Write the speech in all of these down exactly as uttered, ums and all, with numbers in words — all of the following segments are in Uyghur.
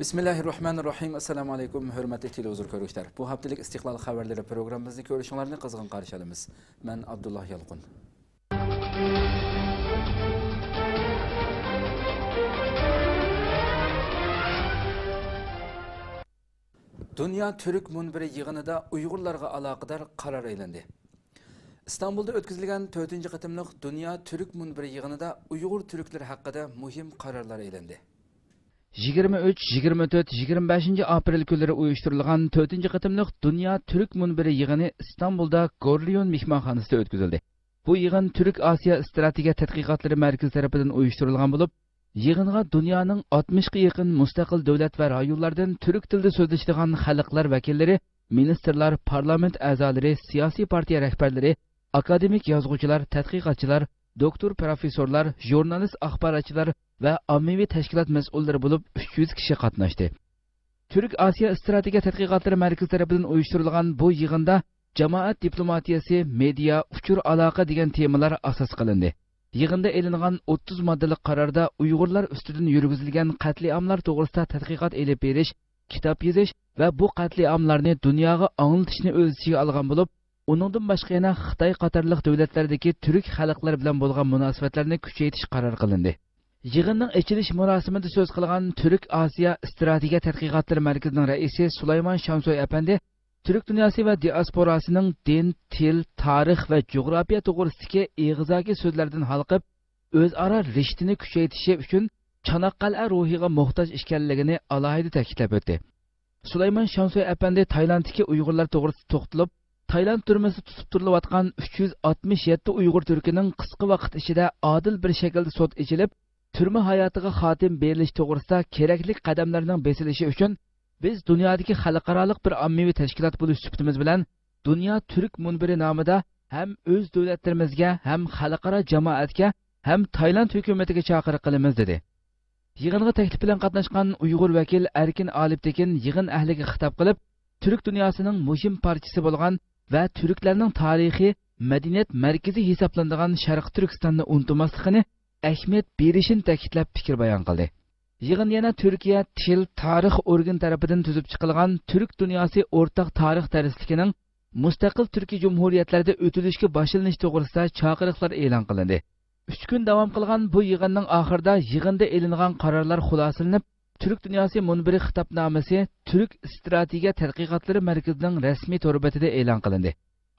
بىسمىللاھىررەھمانىررەھىم. ئەسسالامۇئەلەيكۇم، ھۆرمەتلىك تېلېۋىزور كۆرگۈچىلەر. بۇ ھەپتىلىك ئىستىقلال خەۋەرلىرى پروگراممىمىزنى كۆرۈشۈڭلارنى قىزغىن قارشى ئالىمىز. مەن ئابدۇللا يالقۇن. دۇنيا تۈرك مۇنبىرى يىغىنىدا ئۇيغۇرلارغا ئالاقىدار قارار ئېلىندى. ئىستانبۇلدا ئۆتكۈزۈلگەن تۆتىنچى قېتىملىق دۇنيا تۈرك مۇنبىرى يىغىنىدا ئۇيغۇر تۈركلىرى ھەققىدە مۇھىم قارارلار ئېلىندى. يىگىرمە ئۈچ، يىگىرمە تۆت، يىگىرمە بەشىنچى ئاپرېل كۈنلىرى ئۇيۇشتۇرۇلغان تۆتىنچى قېتىملىق دۇنيا تۈرك مۇنبىرى يىغىنى ئىستانبۇلدا گورليون مېھمانخانىسىدا ئۆتكۈزۈلدى. بۇ يىغىن تۈرك ئاسىيا ئىستراتېگىيە تەتقىقاتلىرى مەركىزى تەرىپىدىن ئۇيۇشتۇرۇلغان بولۇپ، يىغىنغا دۇنيانىڭ ئاتمىشقا يېقىن مۇستەقىل دۆلەت ۋە رايونلاردىن تۈرك تىلىدا سۆزلىشىدىغان خەلقلەر ۋەكىللىرى، مىنىستىرلار، پارلامېنت ئەزالىرى، سىياسىي پارتىيە رەھبەرلىرى، ئاكادېمىك يازغۇچىلار، تەتقىقاتچىلار، دوكتور پىروفېسسورلار، ژۇرنالىست، ئاخباراتچىلار ۋە ئاممىۋى تەشكىلات مەسئۇللىرى بولۇپ ئۈچ يۈز كىشى قاتناشتى. تۈرك ئاسىيا ئىستراتېگىيە تەتقىقاتلىرى مەركىزى تەرىپىدىن ئۇيۇشتۇرۇلغان بۇ يىغىندا جامائەت دىپلوماتىيەسى، مېدىيا، ئۇچۇر ئالاقە دېگەن تېمىلار ئاساس قىلىندى. يىغىندا ئېلىنغان ئوتتۇز ماددىلىق قاراردا ئۇيغۇرلار ئۈستىدىن يۈرگۈزۈلگەن قەتلىئاملار توغرىسىدا تەتقىقات ئېلىپ بېرىش، كىتاب يېزىش ۋە بۇ قەتلىئاملارنى دۇنياغا ئاڭلىتىشنى ئۆز ئىچىگە ئالغان بولۇپ، ئۇنىڭدىن باشقا يەنە خىتاي قاتارلىق دۆلەتلەردىكى تۈرك خەلقلىرى بىلەن بولغان مۇناسىۋەتلەرنى كۈچەيتىش قارار قىلىندى. يىغىننىڭ ئېچىلىش مۇراسىمىدا سۆز قىلغان تۈرك ئاسىيا ئىستراتېگىيە تەتقىقاتلىرى مەركىزىنىڭ رەئىسى سۇلايمان شانسوي ئەپەندى تۈرك دۇنياسى ۋە دىئاسپوراسىنىڭ دىن، تىل، تارىخ ۋە جۇغراپىيە توغرىسىدىكى ئېغىزاكى سۆزلەردىن ھالقىپ، ئۆزئارا رىشتىنى كۈچەيتىشى ئۈچۈن چاناققەلئە روھىغا موھتاج ئىكەنلىكىنى ئالاھىدە تەكىتلەپ ئۆتتى. سۇلايمان شانسوي ئەپەندى تايلاندتىكى ئۇيغۇرلار توغرىسىدا توختىلىپ، تايلاند تۈرمىسىدە تۇتۇپ تۇرۇلۇۋاتقان ئۈچ يۈز ئاتمىش يەتتە ئۇيغۇر تۈركىنىڭ قىسقا ۋاقىت ئىچىدە ئادىل بىر شەكىلدە سوت ئېچىلىپ، تۈرمە ھاياتىغا خاتىمە بېرىلىشى توغرىسىدا كېرەكلىك قەدەملەرنىڭ بېسىلىشى ئۈچۈن، بىز دۇنيادىكى خەلقئارالىق بىر ئاممىۋى تەشكىلات بولۇش سۈپىتىمىز بىلەن، دۇنيا تۈرك مۇنبىرى نامىدا ھەم ئۆز دۆلەتلىرىمىزگە، ھەم خەلقئارا جامائەتكە، ھەم تايلاند ھۆكۈمىتىگە چاقىرىق قىلىمىز، دېدى. يىغىنغا تەكلىپ بىلەن قاتناشقان ئۇيغۇر ۋەكىل ئەركىن ئالىپتېكىن يىغىن ئەھلىگە خىتاب قىلىپ، تۈرك دۇنياسىنىڭ مۇھىم پارچىسى بولغان ۋە تۈركلەرنىڭ تارىخىي، مەدەنىيەت مەركىزى ھېسابلىنىدىغان شەرقىي تۈركىستاننى ئۇنتۇماسلىقىنى ئەھمىيەت بېرىشىنى تەكىتلەپ پىكىر بايان قىلدى. يىغىندا يەنە تۈركىيە تىل تارىخ ئورگىنى تەرىپىدىن تۈزۈپ چىقىلغان تۈرك دۇنياسى ئورتاق تارىخ دەرسلىكىنىڭ مۇستەقىل تۈركىي جۇمھۇرىيەتلەردە ئۆتۈلۈشكە باشلىنىشى توغرىسىدا چاقىرىقلار ئېلان قىلىندى. ئۈچ كۈن داۋام قىلغان بۇ يىغىننىڭ ئاخىرىدا يىغىندا ئېلىنغان قارارلار خۇلاسىلىنىپ، تۈرك دۇنياسى مۇنبىرى خىتابنامىسى تۈرك ئىستراتېگىيە تەتقىقاتلىرى مەركىزىنىڭ رەسمىي تور بېتىدە ئېلان قىلىندى.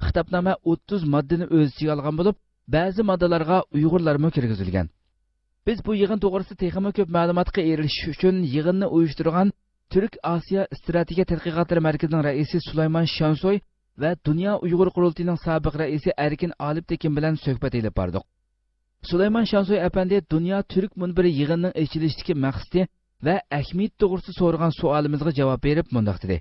خىتابنامە ئوتتۇز ماددىنى ئۆز ئىچىگە ئالغان بولۇپ، بەزى ماددىلارغا ئۇيغۇرلارمۇ كىرگۈزۈلگەن. بىز بۇ يىغىن توغرىسىدا تېخىمۇ كۆپ مەلۇماتقا ئېرىشىش ئۈچۈن يىغىننى ئۇيۇشتۇرغان تۈرك ئاسىيا ئىستراتېگىيە تەتقىقاتلىرى مەركىزىنىڭ رەئىسى سۇلايمان شانسوي ۋە دۇنيا ئۇيغۇر قۇرۇلتىيىنىڭ سابىق رەئىسى ئەركىن ئالىپتېكىن بىلەن سۆھبەت ئېلىپ باردۇق. سۇلايمان شانسوي ئەپەندى دۇنيا تۈرك مۇنبىرى يىغىنىنىڭ ئېچىلىشتىكى مەقسىتى ۋە ئەھمىيىتى توغرىسىدا سورىغان سوئالىمىزغا جاۋاب بېرىپ مۇنداق دېدى: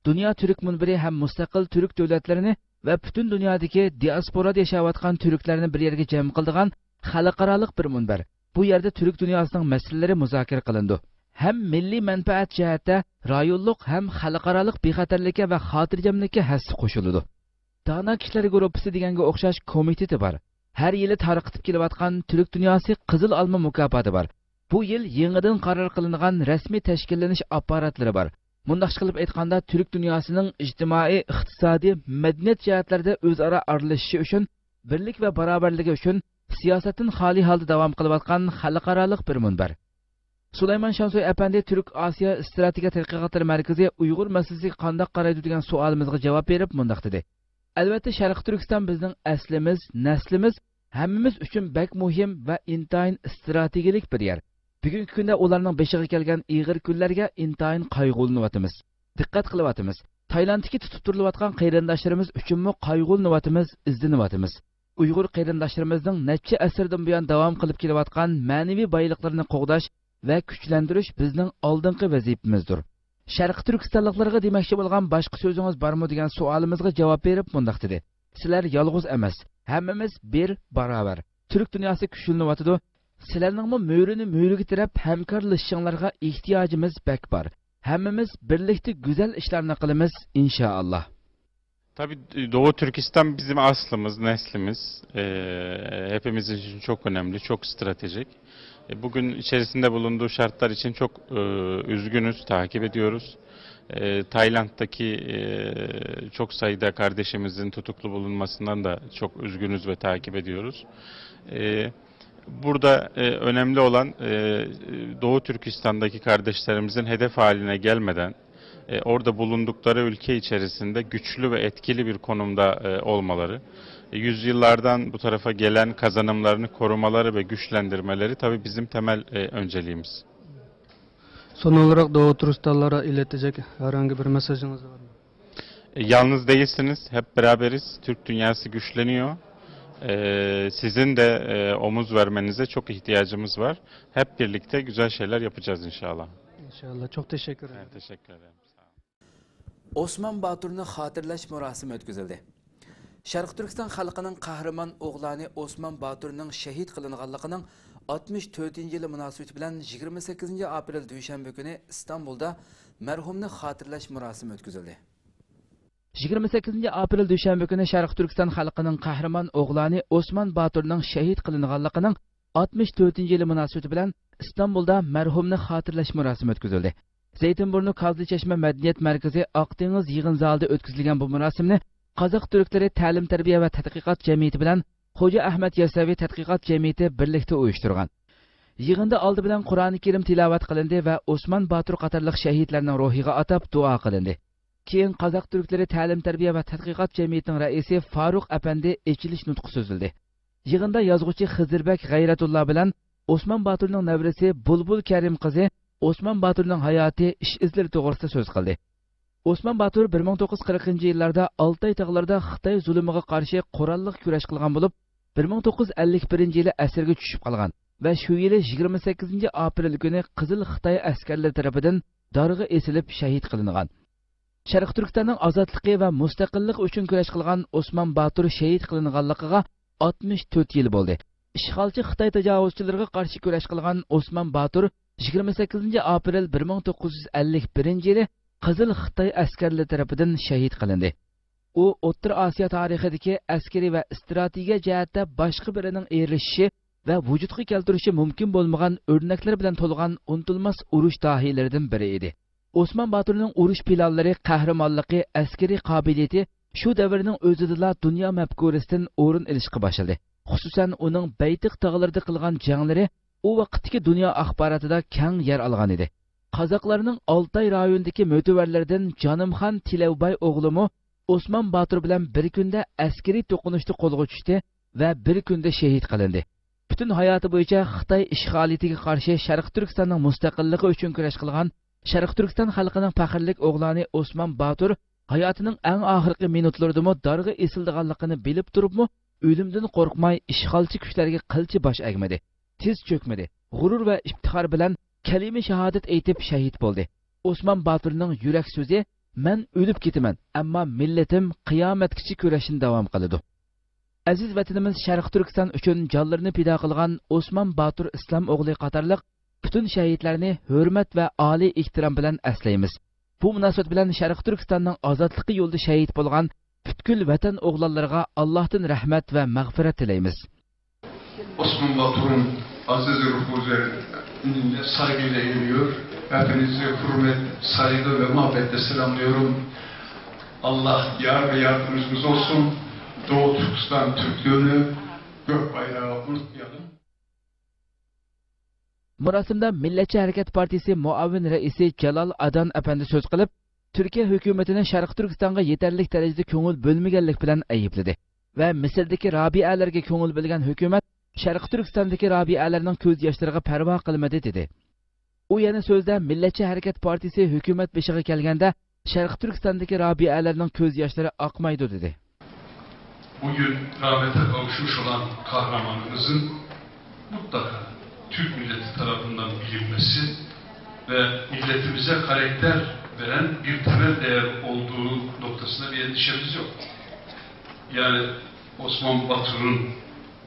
دۇنيا تۈرك مۇنبىرى ھەم مۇستەقىل تۈرك دۆلەتلىرىنى ۋە پۈتۈن دۇنيادىكى دىئاسپورادا ياشاۋاتقان تۈركلەرنى بىر يەرگە جەم قىلىدىغان خەلقئارالىق بىر مۇنبەر. بۇ يەردە تۈرك دۇنياسىنىڭ مەسىلىلىرى مۇزاكىرە قىلىنىدۇ. ھەم مىللىي مەنپەئەت جەھەتتە رايونلۇق ھەم خەلقئارالىق بىخەتەرلىككە ۋە خاتىرجەملىككە ھەسسە قوشۇلىدۇ. دانا كىشىلەر گۇرۇپپىسى دېگەنگە ئوخشاش كومىتېتى بار. ھەر يىلى تارقىتىپ كېلىۋاتقان تۈرك دۇنياسى قىزىل ئالما مۇكاپاتى بار. بۇ يىل يېڭىدىن قارار قىلىنغان رەسمىي تەشكىللىنىش ئاپپاراتلىرى بار. مۇنداقچە قىلىپ ئېيتقاندا، تۈرك دۇنياسىنىڭ ئىجتىمائىي، ئىقتىسادىي، مەدەنىيەت جەھەتلەردە ئۆزئارا ئارىلىشىشى ئۈچۈن، بىرلىك ۋە باراۋەرلىكى ئۈچۈن سىياسەتتىن خالىي ھالدا داۋام قىلىۋاتقان خەلقئارالىق بىر مۇنبەر. سۇلايمان شانسوي ئەپەندى تۈرك ئاسىيا ئىستراتېگىيە تەتقىقاتلىرى مەركىزى ئۇيغۇر مەسىلىسىگە قانداق قارايدۇ دېگەن سوئالىمىزغا جاۋاب بېرىپ مۇنداق دېدى: ئەلۋەتتە، شەرقىي تۈركىستان بىزنىڭ ئەسلىمىز، نەسلىمىز، ھەممىمىز ئۈچۈن بەك مۇھىم ۋە ئىنتايىن ئىستراتېگىيەلىك بىر يەر. بۈگۈنكى كۈندە ئۇلارنىڭ بېشىغا كەلگەن ئېغىر كۈنلەرگە ئىنتايىن قايغۇلىنىۋاتىمىز. دىققەت قىلىۋاتىمىز. تايلاندتىكى تۇتۇپ تۇرۇلۇۋاتقان قېرىنداشلىرىمىز ئۈچۈنمۇ قايغۇلىنىۋاتىمىز، ئىزدىنىۋاتىمىز. ئۇيغۇر قېرىنداشلىرىمىزنىڭ نەچچە ئەسىردىن بۇيان داۋام قىلىپ كېلىۋاتقان مەنىۋى بايلىقلىرىنى قوغداش ۋە كۈچلەندۈرۈش بىزنىڭ ئالدىنقى ۋەزىپىمىزدۇر. شەرقىي تۈركىستانلىقلارغا دېمەكچى بولغان باشقا سۆزىڭىز بارمۇ دېگەن سوئالىمىزغا جاۋاب بېرىپ مۇنداق دېدى: سىلەر يالغۇز ئەمەس، ھەممىمىز بىر باراۋەر. تۈرك دۇنياسى كۈچلىنىۋاتىدۇ. سىلەرنىڭمۇ مۈرىنى مۈرىگە تىرەپ ھەمكارلىشىشىڭلارغا ئېھتىياجىمىز بەك بار. ھەممىمىز بىرلىكتە گۈزەل ئىشلارنى قىلىمىز، ئىنشائاللا. Tabii Doğu Türkistan bizim aslımız, neslimiz. Ee, hepimiz için çok önemli, çok stratejik. E, bugün içerisinde bulunduğu şartlar için çok, e, üzgünüz, takip ediyoruz. E, Tayland'daki, e, çok sayıda kardeşimizin tutuklu bulunmasından da çok üzgünüz ve takip ediyoruz. E, burada, e, önemli olan, e, Doğu Türkistan'daki kardeşlerimizin hedef haline gelmeden, e, orada bulundukları ülke içerisinde güçlü ve etkili bir konumda, e, olmaları, e, yüzyıllardan bu tarafa gelen kazanımlarını korumaları ve güçlendirmeleri tabii bizim temel, e, önceliğimiz. Son olarak Doğu Türkistanlara iletecek herhangi bir mesajınız var mı? E, yalnız değilsiniz, hep beraberiz. Türk dünyası güçleniyor. E, sizin de, e, omuz vermenize çok ihtiyacımız var. Hep birlikte güzel şeyler yapacağız inşallah. İnşallah. Çok teşekkür ederim. Ben teşekkür ederim. Sağ olun. ئوسمان باتۇرنى خاتىرىلەش مۇراسىمى ئۆتكۈزۈلدى. شەرقىي تۈركىستان خەلقىنىڭ قەھرىمان ئوغلانى ئوسمان باتۇرنىڭ شېھىت قىلىنغانلىقىنىڭ ئاتمىش تۆتىنچى يىلى مۇناسىۋىتى بىلەن يىگىرمە سەككىزىنچى ئاپرېل دۈشەنبە كۈنى ئىستانبۇلدا مەرھۇمنى خاتىرىلەش مۇراسىمى ئۆتكۈزۈلدى. يىگىرمە سەككىزىنچى ئاپرېل دۈشەنبە كۈنى شەرقىي تۈركىستان خەلقىنىڭ قەھرىمان ئوغلانى ئوسمان باتۇرنىڭ شېھىت قىلىنغانلىقىنىڭ ئاتمىش تۆتىنچى يىلى مۇناسىۋىتى بىلەن ئىستانبۇلدا مەرھۇمنى خاتىرىلەش مۇراسىمى ئۆتكۈزۈلدى. زەيتىنبۇرنۇ كازلى چەشمە مەدەنىيەت مەركىزى ئاق دېڭىز يىغىن زالىدا ئۆتكۈزۈلگەن بۇ مۇراسىمنى قازاق تۈركلىرى تەلىم تەربىيە ۋە تەتقىقات جەمئىيىتى بىلەن خوجا ئەھمەد ياساۋى تەتقىقات جەمئىيىتى بىرلىكتە ئۇيۇشتۇرغان. يىغىندا ئالدى بىلەن قۇرئانى كەرىم تىلاۋەت قىلىندى ۋە ئوسمان باتۇر قاتارلىق شەھىدلەرنىڭ روھىغا ئاتاپ دۇئا قىلىندى. كېيىن قازاق تۈركلىرى تەلىم تەربىيە ۋە تەتقىقات جەمئىيىتىنىڭ رەئىسى فاروق ئەپەندى ئېچىلىش نۇتقى سۆزلىدى. يىغىندا يازغۇچى خىزىربەك غەيرەتۇللا بىلەن ئوسمان باتۇرنىڭ نەۋرىسى بۇلبۇل كەرىم قىزى ئوسمان باتۇرنىڭ ھاياتى، ئىش ئىزلىرى توغرىسىدا سۆز قىلدى. ئوسمان باتۇر بىر مىڭ توققۇز يۈز قىرىقىنچى يىللاردا ئالتاي تاغلىرىدا خىتاي زۇلۇمىغا قارشى قوراللىق كۈرەش قىلغان بولۇپ، بىر مىڭ توققۇز يۈز ئەللىك بىرىنچى يىلى ئەسىرگە چۈشۈپ قالغان ۋە شۇ يىلى يىگىرمە سەككىزىنچى ئاپرېل كۈنى قىزىل خىتاي ئەسكەرلىرى تەرىپىدىن دارغا ئېسىلىپ شەھىت قىلىنغان. شەرقىي تۈركىستاننىڭ ئازادلىقى ۋە مۇستەقىللىقى ئۈچۈن كۈرەش قىلغان ئوسمان باتۇر شېھىت قىلىنغانلىقىغا ئاتمىش تۆت يىل بولدى. ئىشغالچى خىتاي تاجاۋۇزچىلىرىغا قارشى كۈرەش قىلغان ئوسمان باتۇر يىگىرمە سەككىزىنچى ئاپرېل بىر مىڭ توققۇز يۈز ئەللىك بىرىنچى يىلى قىزىل خىتاي ئەسكەرلىرى تەرىپىدىن شېھىت قىلىندى. ئۇ ئوتتۇرا ئاسىيا تارىخىدىكى ئەسكىرىي ۋە ئىستراتېگىيە جەھەتتە باشقا بىرىنىڭ ئېرىشىشى ۋە ۋۇجۇدقا كەلتۈرۈشى مۇمكىن بولمىغان ئۆرنەكلەر بىلەن تولغان ئۇنتۇلماس ئۇرۇش داھىيلىرىدىن بىرى ئىدى. ئوسمان باتۇرنىڭ ئۇرۇش پىلانلىرى، قەھرىمانلىقى، ئەسكىرىي قابىلىيىتى شۇ دەۋرنىڭ ئۆزىدىلا دۇنيا مەپكۇرىسىدىن ئورۇن ئېلىشقا باشلىدى. خۇسۇسەن ئۇنىڭ بەيتىق تاغلىرىدا قىلغان جەڭلىرى ئۇ ۋاقىتتىكى دۇنيا ئاخباراتىدا كەڭ يەر ئالغان ئىدى. قازاقلارنىڭ ئالتاي رايونىدىكى مۆتىۋەرلىرىدىن جانىمخان تىلەۋباي ئوغلىمۇ ئوسمان باتۇر بىلەن بىر كۈندە ئەسكىرىي توقۇنۇشتا قولغا چۈشتى ۋە بىر كۈندە شېھىت قىلىندى. پۈتۈن ھاياتى بويىچە خىتاي ئىشغالىيىتىگە قارشى شەرقىي تۈركىستاننىڭ مۇستەقىللىقى ئۈچۈن كۈرەش قىلغان شەرقىي تۈركىستان خەلقىنىڭ پەخىرلىك ئوغلانى ئوسمان باتۇر ھاياتىنىڭ ئەڭ ئاخىرقى مىنۇتلىرىدىمۇ دارغا ئېسىلىدىغانلىقىنى بىلىپ تۇرۇپمۇ، ئۆلۈمدىن قورقماي، ئىشغالچى كۈچلەرگە قىلچە باش ئەگمىدى، تىز چۆكمىدى، غۇرۇر ۋە ئىپتىخار بىلەن كەلىمە شاھادەت ئېيتىپ شەھىت بولدى. ئوسمان باتۇرنىڭ يۈرەك سۆزى، «مەن ئۆلۈپ كېتىمەن، ئەمما مىللىتىم قىيامەتكىچە كۈرەشنى داۋام قىلىدۇ.» ئەزىز ۋەتىنىمىز شەرقىي تۈركىستان ئۈچۈن جانلىرىنى پىدا قىلغان ئوسمان باتۇر ئىسلام ئوغلى قاتارلىق پۈتۈن شەھىدلەرنى ھۆرمەت ۋە ئالىي ئېھتىرام بىلەن ئەسلەيمىز. بۇ مۇناسىۋەت بىلەن شەرقىي تۈركىستاننىڭ ئازادلىقى يولىدا شەھىت بولغان پۈتكۈل ۋەتەن ئوغلانلىرىغا ئاللاھتىن رەھمەت ۋە مەغپىرەت تىلەيمىز. Osman Batur'un aziz ruhu üzerinde saygıyla eğiliyor. Hepinizi hürmet, saygı ve muhabbetle selamlıyorum. Allah yar ve yardımcımız olsun. Doğu Türkistan Türklüğünü, gök bayrağı unutmayalım. مۇراسىمدا مىللەتچى ھەرىكەت پارتىيىسى مۇئاۋىن رەئىسى جالال ئادان ئەپەندى سۆز قىلىپ، تۈركىيە ھۆكۈمىتىنى شەرقىي تۈركىستانغا يېتەرلىك دەرىجىدە كۆڭۈل بۆلمىگەنلىك بىلەن ئەيىبلىدى ۋە مىسىردىكى رابىئەلەرگە كۆڭۈل بۆلگەن ھۆكۈمەت شەرقىي تۈركىستاندىكى رابىئەلەرنىڭ كۆز ياشلىرىغا پەرۋا قىلمىدى، دېدى. ئۇ يەنە سۆزىدە، مىللەتچى ھەرىكەت پارتىيىسى ھۆكۈمەت بېشىغا كەلگەندە، شەرقىي تۈركىستاندىكى رابىئەلەرنىڭ كۆز ياشلىرى ئاقمايدۇ، دېدى. Bugün rahmete kavuşmuş olan kahramanımızın mutlaka Türk milleti tarafından bilinmesi ve milletimize karakter veren bir temel değer olduğu noktasında bir endişemiz yok. Yani Osman Batur'un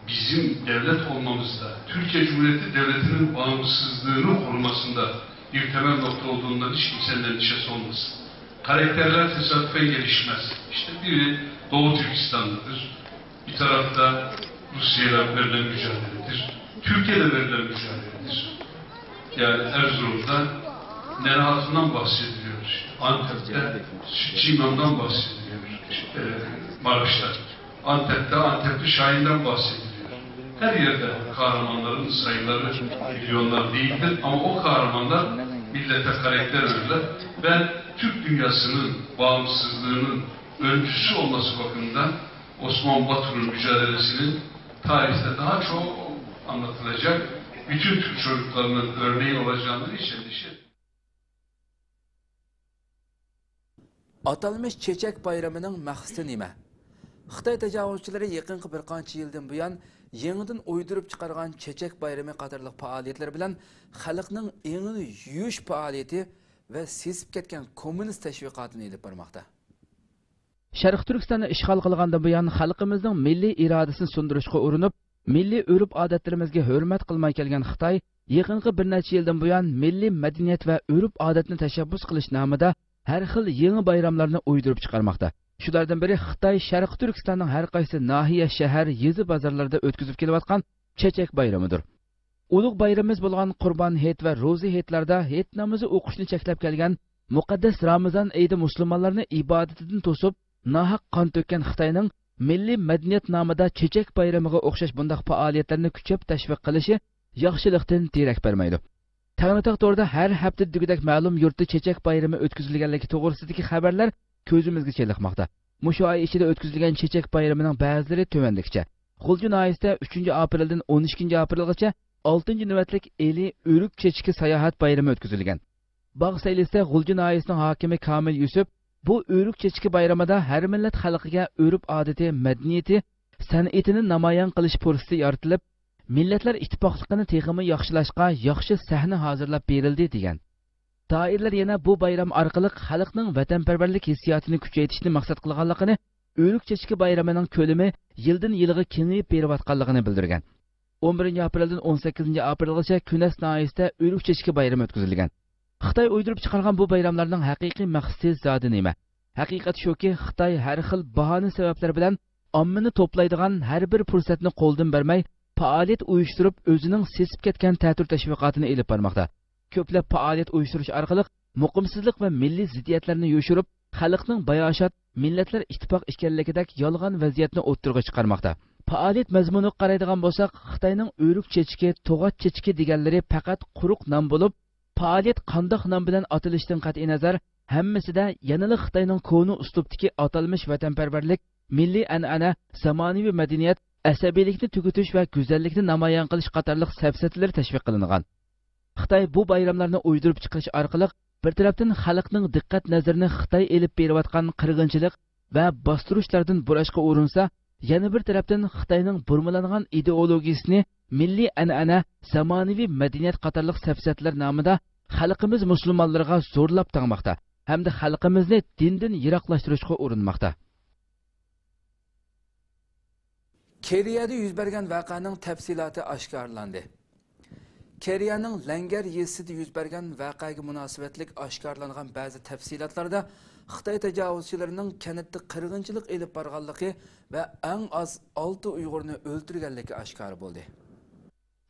bizim devlet olmamızda, Türkiye Cumhuriyeti Devleti'nin bağımsızlığını korumasında bir temel nokta olduğundan hiç kimsenin endişesi olmasın. Karakterler tesadüfen gelişmez. İşte biri Doğu Türkistanlıdır, bir tarafta Rusya ile verilen mücadeledir. Türkiye'de verilen mücadeledir. Yani Erzurum'da Nene Hatun'dan bahsediliyor. Antep'te Sütçü İmam'dan bahsediliyor. E, Maraş'ta. Antep'te Antepli Şahin'den bahsediliyor. Her yerde kahramanların sayıları milyonlar değildir ama o kahramanlar millete karakter verirler. Ben Türk dünyasının bağımsızlığının öncüsü olması bakımından Osman Batur'un mücadelesinin tarihte daha çok anlatılacak, bütün Türk çocuklarının örneği olacağından hiç endişe etmeyin. ئاتالمىش چېچەك بايرىمىنىڭ مەقسىتى نېمە؟ خىتاي تاجاۋۇزچىلىرى يېقىنقى بىر قانچە يىلدىن بۇيان يېڭىدىن ئويدۇرۇپ چىقارغان چېچەك بايرىمى قاتارلىق پائالىيەتلىرى بىلەن خەلقنىڭ ئېڭىنى يۇيۇش پائالىيىتى ۋە سېسىپ كەتكەن كوممۇنىست تەشۋىقاتىنى ئېلىپ بارماقتا. شەرقىي تۈركىستاننى ئىشغال قىلغاندىن بۇيان خەلقىمىزنىڭ مىللىي ئىرادىسىنى سۇندۇرۇشقا ئۇرۇنۇپ، مىللىي ئۆرپ-ئادەتلىرىمىزگە ھۆرمەت قىلماي كەلگەن خىتاي يېقىنقى بىر نەچچە يىلدىن بۇيان مىللىي مەدەنىيەت ۋە ئۆرپ-ئادەتنى تەشەببۇس قىلىش نامىدا ھەر خىل يېڭى بايراملارنى ئويدۇرۇپ چىقارماقتا. شۇلاردىن بىرى خىتاي شەرقىي تۈركىستاننىڭ ھەر قايسى ناھىيە، شەھەر، يېزا بازارلىرىدا ئۆتكۈزۈپ كېلىۋاتقان چېچەك بايرىمىدۇر. ئۇلۇغ بايرىمىمىز بولغان قۇربان ھېيت ۋە روزا ھېيتلاردا ھېيت نامىزى ئوقۇشنى چەكلەپ كەلگەن مۇقەددەس رامىزان ئېيىدا مۇسۇلمانلارنى ئىبادىتىدىن توسۇپ، ناھەق قان تۆككەن خىتاينىڭ مىللىي مەدەنىيەت نامىدا چېچەك بايرىمىغا ئوخشاش بۇنداق پائالىيەتلەرنى كۈچەپ تەشۋىق قىلىشى ياخشىلىقتىن دېرەك بەرمەيدۇ. تەڭرىتاغ تورىدا ھەر ھەپتە دېگۈدەك مەلۇم يۇرتتا چېچەك بايرىمى ئۆتكۈزۈلگەنلىكى توغرىسىدىكى خەۋەرلەر كۆزىمىزگە چېلىقماقتا. مۇشۇ ئاي ئىچىدە ئۆتكۈزۈلگەن چېچەك بايرىمىنىڭ بەزىلىرى تۆۋەندىكىچە. غۇلجا ناھىيىسىدە ئۈچىنچى ئاپرېلدىن ئون ئىككىنچى ئاپرېلغىچە ئالتىنچى نۆۋەتلىك ئىلى ئۆرۈك چېچىكى ساياھەت بايرىمى ئۆتكۈزۈلگەن. باغ سەيلىسىدە غۇلجا ناھىيىسىنىڭ ھاكىمى كامىل يۈسۈپ بۇ ئۆرۈك چېچىكى بايرىمىدا ھەر مىللەت خەلقىگە ئۆرپ-ئادىتى، مەدەنىيىتى، سەنئىتىنى نامايان قىلىش پۇرسىتى يارىتىلىپ، مىللەتلەر ئىتتىپاقلىقىنى تېخىمۇ ياخشىلاشقا ياخشى سەھنە ھازىرلاپ بېرىلدى، دېگەن. دائىرىلەر يەنە بۇ بايرام ئارقىلىق خەلقنىڭ ۋەتەنپەرۋەرلىك ھېسسىياتىنى كۈچەيتىشنى مەقسەت قىلغانلىقىنى، ئۆرۈك چېچىكى بايرىمىنىڭ كۆلىمى يىلدىن يىلغا كېڭىيىپ بېرىۋاتقانلىقىنى بىلدۈرگەن. ئون بىرىنچى ئاپرېلدىن ئون سەككىزىنچى ئاپرېلغىچە كۈنەس ناھىيىسىدە ئۆرۈك چېچىكى بايرىمى ئۆتكۈزۈلگەن. خىتاي ئويدۇرۇپ چىقارغان بۇ بايراملارنىڭ ھەقىقىي مەقسىتى زادى نېمە؟ ھەقىقەت شۇكى، خىتاي ھەر خىل باھانە سەۋەبلەر بىلەن ئاممىنى توپلايدىغان ھەر بىر پۇرسەتنى قولدىن بەرمەي، پائالىيەت ئۇيۇشتۇرۇپ، ئۆزىنىڭ سېسىپ كەتكەن تەتۈر تەشۋىقاتىنى ئېلىپ بارماقتا. كۆپلەپ پائالىيەت ئۇيۇشتۇرۇش ئارقىلىق مۇقىمسىزلىق ۋە مىللىي زىددىيەتلەرنى يوشۇرۇپ، خەلقنىڭ باياشات، مىللەتلەر ئىتتىپاق ئىكەنلىكىدەك يالغان ۋەزىيەتنى ئوتتۇرىغا چىقارماقتا. پائالىيەت مەزمۇنىغا قارايدىغان بولساق، خىتاينىڭ ئۆرۈك چېچىكى، توغاچ چېچىكى دېگەنلىرى پەقەت قۇرۇق نام بولۇپ، پائالىيەت قانداق نام بىلەن ئاتىلىشىدىن قەتئىينەزەر، ھەممىسىدە يەنىلا خىتاينىڭ كونا ئۇسلۇبتىكى ئاتالمىش ۋەتەنپەرۋەرلىك، مىللىي ئەنئەنە، زامانىۋى مەدەنىيەت، ئەسەبىيلىكنى تۈگىتىش ۋە گۈزەللىكنى نامايان قىلىش قاتارلىق سەپسەتىلىرى تەشۋىق قىلىنغان. خىتاي بۇ بايراملارنى ئويدۇرۇپ چىقىرىش ئارقىلىق بىر تەرەپتىن خەلقنىڭ دىققەت نەزىرىنى خىتاي ئېلىپ بېرىۋاتقان قىرغىنچىلىق ۋە باستۇرۇشلاردىن بۇراشقا ئۇرۇنسا، يەنە بىر تەرەپتىن خىتاينىڭ بۇرمىلانغان ئىدېئولوگىيىسىنى مىللىي ئەنئەنە، زامانىۋى مەدەنىيەت قاتارلىق سەپسەتىلەر نامىدا خەلقىمىز مۇسۇلمانلىرىغا زورلاپ تاڭماقتا ھەمدە خەلقىمىزنى دىندىن يىراقلاشتۇرۇشقا ئۇرۇنماقتا. كېرىيەدە يۈز بەرگەن ۋەقەنىڭ تەپسىلاتى ئاشكارىلاندى. كېرىيەنىڭ لەڭگەر يېزىسىدا يۈز بەرگەن ۋەقەگە مۇناسىۋەتلىك ئاشكارىلانغان بەزى تەپسىلاتلاردا خىتاي تاجاۋۇزچىلىرىنىڭ كەنتتە قىرغىنچىلىق ئېلىپ بارغانلىقى ۋە ئەڭ ئاز ئالتە ئۇيغۇرنى ئۆلتۈرگەنلىكى ئاشكارا بولدى.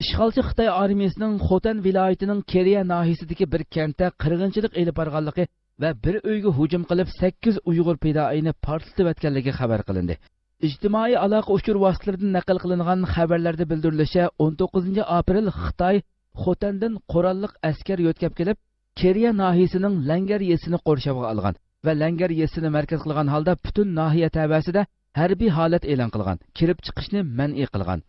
ئىشغالچى خىتاي ئارمىيىسىنىڭ خوتەن ۋىلايىتىنىڭ كېرىيە ناھىيىسىدىكى بىر كەنتتە قىرغىنچىلىق ئېلىپ بارغانلىقى ۋە بىر ئۆيگە ھۇجۇم قىلىپ، سەككىز ئۇيغۇر پىدائىينى پارتلىتىۋەتكەنلىكى خەۋەر قىلىندى. ئىجتىمائىي ئالاقە ئۇچۇر ۋاسىتىلىرىدىن نەقىل قىلىنغان خەۋەرلەردە بىلدۈرۈلۈشىچە، ئون توققۇزىنچى ئاپرېل خىتاي خوتەندىن قوراللىق ئەسكەر يۆتكەپ كېلىپ، كېرىيە ناھىيىسىنىڭ لەڭگەر يېزىسىنى قورشاۋغا ئالغان ۋە لەڭگەر يېزىسىنى مەركەز قىلغان ھالدا پۈتۈن ناھىيە تەۋەسىدە ھەربىي ھالەت ئېلان قىلغان، كىرىپ چىقىشنى مەنئى قىلغان.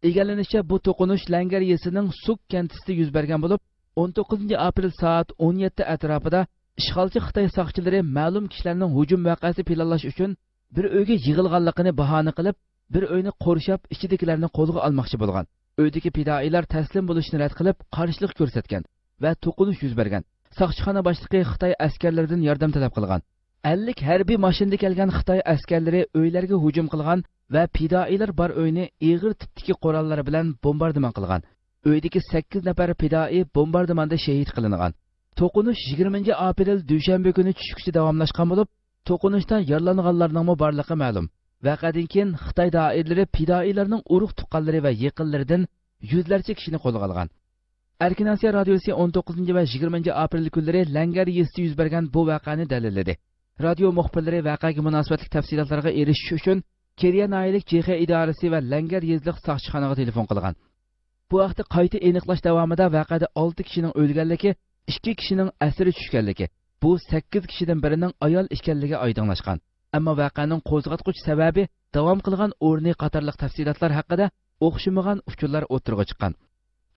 ئىگىلىنىشىچە، بۇ توقۇنۇش لەڭگەر يېزىسىنىڭ سۇك كەنتىسىدە يۈز بەرگەن بولۇپ، ئون توققۇزىنچى ئاپرېل سائەت ئون يەتتە ئەتراپىدا ئىشغالچى خىتاي ساقچىلىرى مەلۇم كىشىلەرنىڭ ھۇجۇم ۋەقەسى پىلانلاش ئۈچۈن بىر ئۆيگە يىغىلغانلىقىنى باھانە قىلىپ، بىر ئۆينى قورشاپ، ئىچىدىكىلەرنى قولغا ئالماقچى بولغان. ئۆيدىكى پىدائىيلار تەسلىم بولۇشنى رەت قىلىپ، قارشىلىق كۆرسەتكەن ۋە توقۇنۇش يۈز بەرگەن. ساقچىخانا باشلىقى خىتاي ئەسكەرلىرىدىن ياردەم تەلەپ قىلغان. ئەللىك ھەربىي ماشىنىدا كەلگەن خىتاي ئەسكەرلىرى ئۆيلەرگە ھۇجۇم قىلغان ۋە پىدائىيلار بار ئۆينى ئېغىر تىپتىكى قوراللار بىلەن بومباردىمان قىلغان. ئۆيدىكى سەككىز نەپەر پىدائىي بومباردىماندا شېھىت قىلىنغان. توقۇنۇش يىگىرمىنچى ئاپرېل دۈشەنبە كۈنى چۈشكىچە داۋاملاشقان بولۇپ، توقۇنۇشتا يارىلانغانلارنىڭمۇ بارلىقى مەلۇم. ۋەقەدىن كېيىن خىتاي دائىرىلىرى پىدائىيلارنىڭ ئۇرۇق-تۇغقانلىرى ۋە يېقىنلىرىدىن يۈزلەرچە كىشىنى قولغا ئالغان. ئەركىن ئاسىيا رادىيوسى ئون توققۇزىنچى ۋە يىگىرمىنچى ئاپرېل كۈنلىرى لەڭگەر يېزىسىدا يۈز بەرگەن بۇ ۋەقەنى دەلىللىدى. رادىيو مۇخبىرلىرى ۋەقەگە مۇناسىۋەتلىك تەپسىلاتلارغا ئېرىشىش ئۈچۈن، كېرىيە ناھىيەلىك جېخې ئىدارىسى ۋە لەڭگەر يېزىلىق ساقچىخانىغا تېلېفون قىلغان. بۇ ھەقتە قايتا ئېنىقلاش داۋامىدا ۋەقەدە ئالتە كىشىنىڭ ئۆلگەنلىكى، ئىككى كىشىنىڭ ئەسىرى چۈشكەنلىكى، بۇ سەككىز كىشىدىن بىرىنىڭ ئايال ئىكەنلىكى ئايدىڭلاشقان. ئەمما ۋەقەنىڭ قوزغاتقۇچ سەۋەبى، داۋام قىلغان ئورنى قاتارلىق تەپسىلاتلار ھەققىدە ئوخشىمىغان ئۇچۇرلار ئوتتۇرىغا چىققان.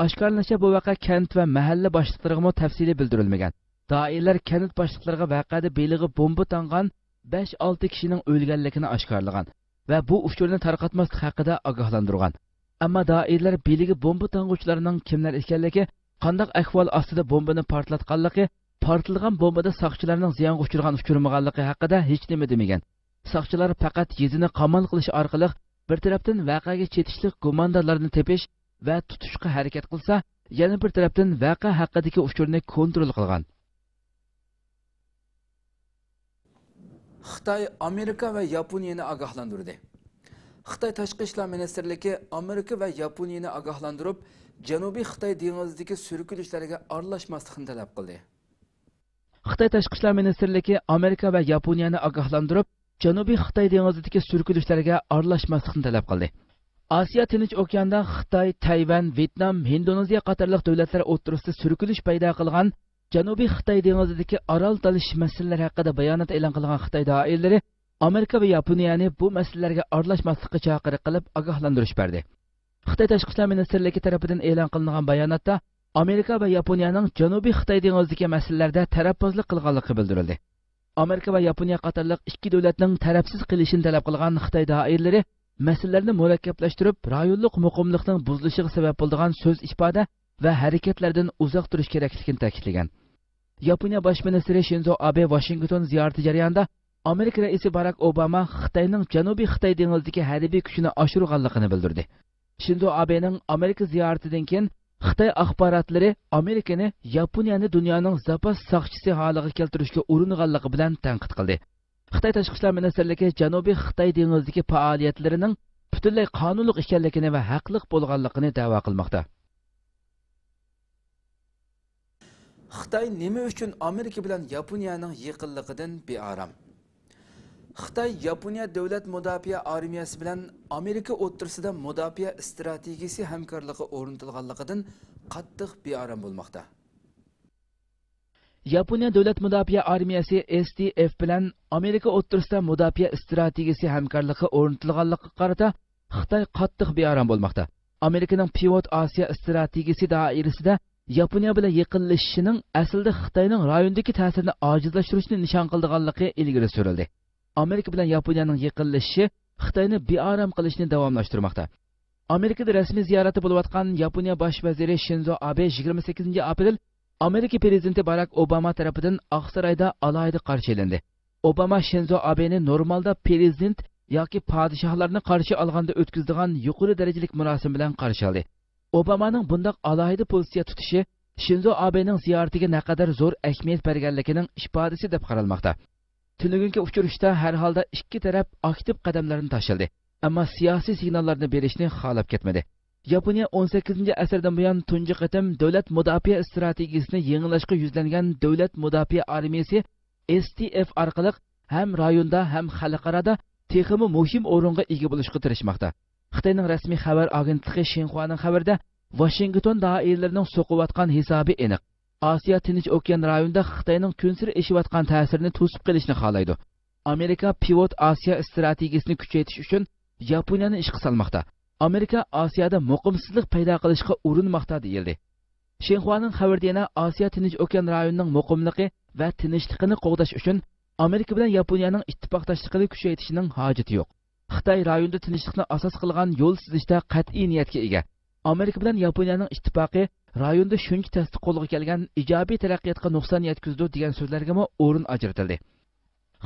ئاشكارىلىنىشىچە، بۇ ۋەقە كەنت ۋە مەھەللە باشلىقلىرىغىمۇ تەپسىلىي بىلدۈرۈلمىگەن. دائىرىلەر كەنت باشلىقلىرىغا ۋەقەدە بېلىغا بومبا تاڭغان بەش-ئالتە كىشىنىڭ ئۆلگەنلىكىنى ئاشكارىلىغان ۋە بۇ ئۇچۇرنى تارقاتماسلىق ھەققىدە ئاگاھلاندۇرغان. ئەمما دائىرىلەر بېلىگە بومبا تاڭغۇچىلارنىڭ كىملەر ئىكەنلىكى، قانداق ئەھۋال ئاستىدا بومبىنى پارتلاتقانلىقى، پارتلىغان بومبىدا ساقچىلارنىڭ زىيانغا ئۇچرىغان-ئۇچرىمىغانلىقى ھەققىدە ھېچنېمە دېمىگەن. ساقچىلار پەقەت يېزىنى قامال قىلىش ئارقىلىق بىر تەرەپتىن ۋەقەگە چېتىشلىق گۇماندارلارنى تېپىش ۋە تۇتۇشقا ھەرىكەت قىلسا، يەنە بىر تەرەپتىن ۋەقە ھەققىدىكى ئۇچۇرنى كونترول قىلغان. خىتاي ئامېرىكا ۋە ياپونىيەنى ئاگاھلاندۇردى. خىتاي تاشقى ئىشلار مىنىستىرلىكى ئامېرىكا ۋە ياپونىيەنى ئاگاھلاندۇرۇپ، جەنۇبىي خىتاي دېڭىزىدىكى سۈركىلىشلەرگە ئارىلاشماسلىقنى تەلەپ قىلدى. خىتاي تاشقى ئىشلار مىنىستىرلىكى ئامېرىكا ۋە ياپونىيەنى ئاگاھلاندۇرۇپ، جەنۇبىي خىتاي دېڭىزىدىكى سۈركىلىشلەرگە ئارىلاشماسلىقنى تەلەپ قىلدى. ئاسىيا تىنچ ئوكياندا خىتاي، تەيۋەن، ۋيېتنام، ھىندونېزىيە قاتارلىق دۆلەتلەر ئوتتۇرىسىدا سۈركىلىش پەيدا قىلغان جەنۇبىي خىتاي دېڭىزىدىكى ئارال تالىشىش مەسىلىلىرى ھەققىدە بايانات ئېلان قىلغان خىتاي دائىرىلىرى ئامېرىكا ۋە ياپونىيەنى بۇ مەسىلىلەرگە ئارىلاشماسلىققا چاقىرىق قىلىپ، ئاگاھلاندۇرۇش بەردى. خىتاي تاشقى ئىشلار مىنىستىرلىكى تەرىپىدىن ئېلان قىلىنغان باياناتتا، ئامېرىكا ۋە ياپونىيەنىڭ جەنۇبىي خىتاي دېڭىزىدىكى مەسىلىلەردە تەرەپبازلىق قىلغانلىقى بىلدۈرۈلدى. ئامېرىكا ۋە ياپونىيە قاتارلىق ئىككى دۆلەتنىڭ تەرەپسىز قېلىشىنى تەلەپ قىلغان خىتاي دائىرىلىرى مەسىلىلەرنى مۇرەككەپلەشتۈرۈپ، رايونلۇق مۇقىملىقنىڭ بۇزۇلۇشىغا سەۋەب بولىدىغان سۆز-ئىپادە ۋە ھەرىكەتلەردىن ئۇزاق تۇرۇش كېرەكلىكىنى تەكىتلىگەن. ياپونىيە باش مىنىستىرى شىنزو ئابې ۋاشىنگتون زىيارىتى جەريانىدا ئامېرىكا رەئىسى باراك ئوباما خىتاينىڭ جەنۇبىي خىتاي دېڭىزىدىكى ھەربىي كۈچىنى ئاشۇرغانلىقىنى بىلدۈردى. شىنزو ئابېنىڭ ئامېرىكا زىيارىتىدىن كېيىن خىتاي ئاخباراتلىرى ئامېرىكىنى ياپونىيەنى دۇنيانىڭ زاپاس ساقچىسى ھالىغا كەلتۈرۈشكە ئۇرۇنغانلىقى بىلەن تەنقىد قىلدى. خىتاي تاشقى ئىشلار مىنىستىرلىكى جەنۇبىي خىتاي دېڭىزىدىكى پائالىيەتلىرىنىڭ پۈتۈنلەي قانۇنلۇق ئىكەنلىكىنى ۋە ھەقلىق بولغانلىقىنى دەۋا قىلماقتا. خىتاي نېمە ئۈچۈن ئامېرىكا بىلەن ياپونىيەنىڭ يېقىنلىقىدىن بىئارام؟ خىتاي ياپونىيە دۆلەت مۇداپىئە ئارمىيەسى بىلەن ئامېرىكا ئوتتۇرىسىدا مۇداپىئە ئىستراتېگىيىسى ھەمكارلىقى ئورنىتىلغانلىقىدىن قاتتىق بىئارام بولماقتا. ياپونىيە دۆلەت مۇداپىئە ئارمىيەسى، ئېس دى ئېف، بىلەن ئامېرىكا ئوتتۇرىسىدا مۇداپىئە ئىستراتېگىيىسى ھەمكارلىقى ئورنىتىلغانلىقىغا قارىتا خىتاي قاتتىق بىئارام بولماقتا. ئامېرىكىنىڭ پىۋوت ئاسىيا ئىستراتېگىيىسى دائىرىسىدە ياپونىيە بىلەن يېقىنلىشىشىنىڭ ئەسلىدە خىتاينىڭ رايوندىكى تەسىرىنى ئاجىزلاشتۇرۇشنى نىشان قىلىدىغانلىقى ئىلگىرى سۈرۈلدى. ئامېرىكا بىلەن ياپونىيەنىڭ يېقىنلىشىشى خىتاينى بىئارام قىلىشنى داۋاملاشتۇرماقتا. ئامېرىكىدا رەسمىي زىيارەتتە بولۇۋاتقان ياپونىيە باش ۋەزىرى شىنزو ئابې يىگىرمە سەككىزىنچى ئاپرېل ئامېرىكا پىرېزىدېنتى باراك ئوباما تەرىپىدىن ئاقسارايدا ئالاھىدە قارشى ئېلىندى. ئوباما شىنزو ئابېنى نورمالدا پىرېزىدېنت ياكى پادىشاھلارنى قارشى ئالغاندا ئۆتكۈزىدىغان يۇقىرى دەرىجىلىك مۇراسىم بىلەن قارشى ئالدى. ئوبامانىڭ بۇنداق ئالاھىدە پوزىتسىيە تۇتۇشى شىنزو ئابېنىڭ زىيارىتىگە نەقەدەر زور ئەھمىيەت بەرگەنلىكىنىڭ ئىپادىسى دەپ قارالماقتا. تۈنۈگۈنكى ئۇچرىشىشتا ھەر ھالدا ئىككى تەرەپ ئاكتىپ قەدەملەرنى تاشلىدى، ئەمما سىياسىي سىگناللارنى بېرىشنى خالاپ كەتمىدى. ياپونىيە ئون سەككىزىنچى ئەسىردىن بۇيان تۇنجى قېتىم دۆلەت مۇداپىئە ئىستراتېگىيىسىنى يېڭىلاشقا يۈزلەنگەن دۆلەت مۇداپىئە ئارمىيەسى، ئېس تى ئېف، ئارقىلىق ھەم رايوندا، ھەم خەلقئارادا تېخىمۇ مۇھىم ئورۇنغا ئىگە بولۇشقا تىرىشماقتا. خىتاينىڭ رەسمىي خەۋەر ئاگېنتلىقى شىنخۇانىڭ خەۋىرىدە، ۋاشىنگتون دائىرىلىرىنىڭ سوقۇۋاتقان ھېسابى ئېنىق. ئاسىيا تىنچ ئوكيان رايونىدا خىتاينىڭ كۈنسېرى ئېشىۋاتقان تەسىرىنى توسۇپ قېلىشنى خالايدۇ. ئامېرىكا پىۋوت ئاسىيا ئىستراتېگىيىسىنى كۈچەيتىش ئۈچۈن ياپونىيەنى ئىشقا سالماقتا. ئامېرىكا ئاسىيادا مۇقىمسىزلىق پەيدا قىلىشقا ئۇرۇنماقتا، دېيىلدى. شىنخۇانىڭ خەۋىرىدە يەنە ئاسىيا تىنچ ئوكيان رايونىنىڭ مۇقىملىقى ۋە تىنچلىقىنى قوغداش ئۈچۈن ئامېرىكا بىلەن ياپونىيەنىڭ ئىتتىپاقداشلىقىنى كۈچەيتىشىنىڭ ھاجىتى يوق. خىتاي رايوندا تىنچلىقنى ئاساس قىلغان يول سىزىشتا قەتئىي نىيەتكە ئىگە. ئامېرىكا بىلەن ياپونىيەنىڭ ئىتتىپاقى رايوندا شۇنچە تەستە قولغا كەلگەن ئىجابىي تەرەققىياتقا نۇقسان يەتكۈزىدۇ، دېگەن سۆزلەرگىمۇ ئورۇن ئاجرىتىلدى.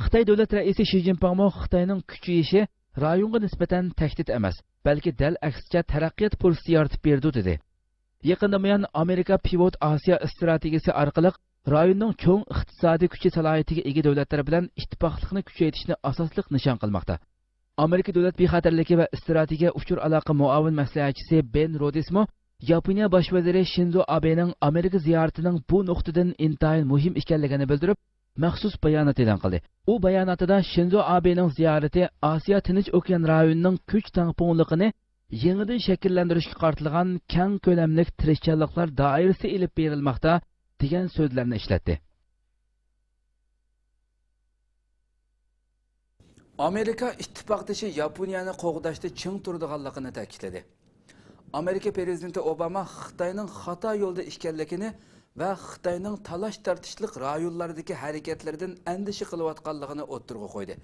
خىتاي دۆلەت رەئىسى شى جىنپىڭمۇ خىتاينىڭ كۈچىيىشى رايونغا نىسبەتەن تەھدىت ئەمەس، بەلكى دەل ئەكسىچە تەرەققىيات پۇرسىتى يارىتىپ بېرىدۇ، دېدى. يېقىندىن بۇيان ئامېرىكا پىۋوت ئاسىيا ئىستراتېگىيىسى ئارقىلىق رايوننىڭ چوڭ ئىقتىسادىي كۈچى سالاھىيىتىگە ئىگە دۆلەتلەر بىلەن ئىتتىپاقلىقنى كۈچەيتىشنى ئاساسلىق نىشان قىلماقتا. ئامېرىكا دۆلەت بىخەتەرلىكى ۋە ئىستراتېگىيە ئۇچۇر ئالاقە مۇئاۋىن مەسلىھەتچىسى بېن رودېسمۇ ياپونىيە باش ۋەزىرى شىنزو ئابېنىڭ ئامېرىكا زىيارىتىنىڭ بۇ نۇقتىدىن ئىنتايىن مۇھىم ئىكەنلىكىنى بىلدۈرۈپ، مەخسۇس بايانات ئېلان قىلدى. ئۇ باياناتىدا شىنزو ئابېنىڭ زىيارىتى ئاسىيا تىنچ ئوكيان رايونىنىڭ كۈچ تەڭپۇڭلۇقىنى يېڭىدىن شەكىللەندۈرۈشكە قارىتىلغان كەڭ كۆلەملىك تىرىشچانلىقلار دائىرىسىدە ئېلىپ بېرىلماقتا، دېگەن سۆزلەرنى ئىشلەتتى. ئامېرىكا ئىتتىپاقدىشى ياپونىيەنى قوغداشتا چىڭ تۇرىدىغانلىقىنى تەكىتلىدى. ئامېرىكا پىرېزىدېنتى ئوباما خىتاينىڭ خاتا يولدا ئىكەنلىكىنى ۋە خىتاينىڭ تالاش-تارتىشلىق رايونلاردىكى ھەرىكەتلىرىدىن ئەندىشە قىلىۋاتقانلىقىنى ئوتتۇرىغا قويدى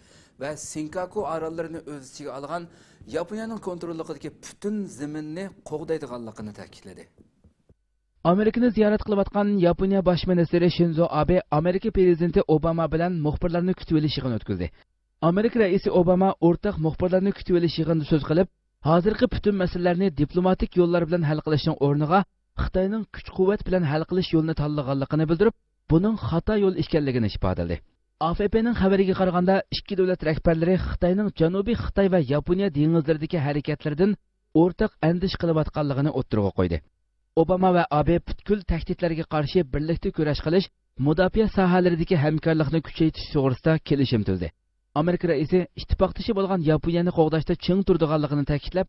ۋە سىنكاكۇ ئاراللىرىنى ئۆز ئىچىگە ئالغان ياپونىيەنىڭ كونتروللۇقىدىكى پۈتۈن زېمىننى قوغدايدىغانلىقىنى تەكىتلىدى. ئامېرىكىنى زىيارەت قىلىۋاتقان ياپونىيە باش مىنىستىرى شىنزو ئابې ئامېرىكا پىرېزىدېنتى ئوباما بىلەن مۇخبىرلارنى كۈتۈۋېلىش يىغىنى ئۆتكۈزدى. ئامېرىكا رەئىسى ئوباما ئورتاق مۇخبىرلارنى كۈتۈۋېلىش يىغىنىدا سۆز قىلىپ، ھازىرقى پۈتۈن مەسىلىلەرنى دىپلوماتىك يوللار بىلەن ھەل قىلىشنىڭ ئورنىغا خىتاينىڭ كۈچ-قۇۋۋەت بىلەن ھەل قىلىش يولىنى تاللىغانلىقىنى بىلدۈرۈپ، بۇنىڭ خاتا يول ئىكەنلىكىنى ئىپادىلىدى. ئافېپنىڭ خەۋىرىگە قارىغاندا، ئىككى دۆلەت رەھبەرلىرى خىتاينىڭ جەنۇبىي خىتاي ۋە ياپونىيە دېڭىزلىرىدىكى ھەرىكەتلىرىدىن ئورتاق ئەندىشە قىلىۋاتقانلىقىنى ئوتتۇرىغا قويدى. ئوباما ۋە ئابې پۈتكۈل تەھدىتلەرگە قارشى بىرلىكتە كۈرەش قىلىش، مۇداپىئە ساھەلىرىدىكى ھەمكارلىقنى كۈچەيتىش توغرىسىدا كېلىشىم تۈزدى. ئامېرىكا رەئىسى ئىتتىپاقدىشى بولغان ياپونىيەنى قوغداشتا چىڭ تۇرىدىغانلىقىنى تەكىتلەپ،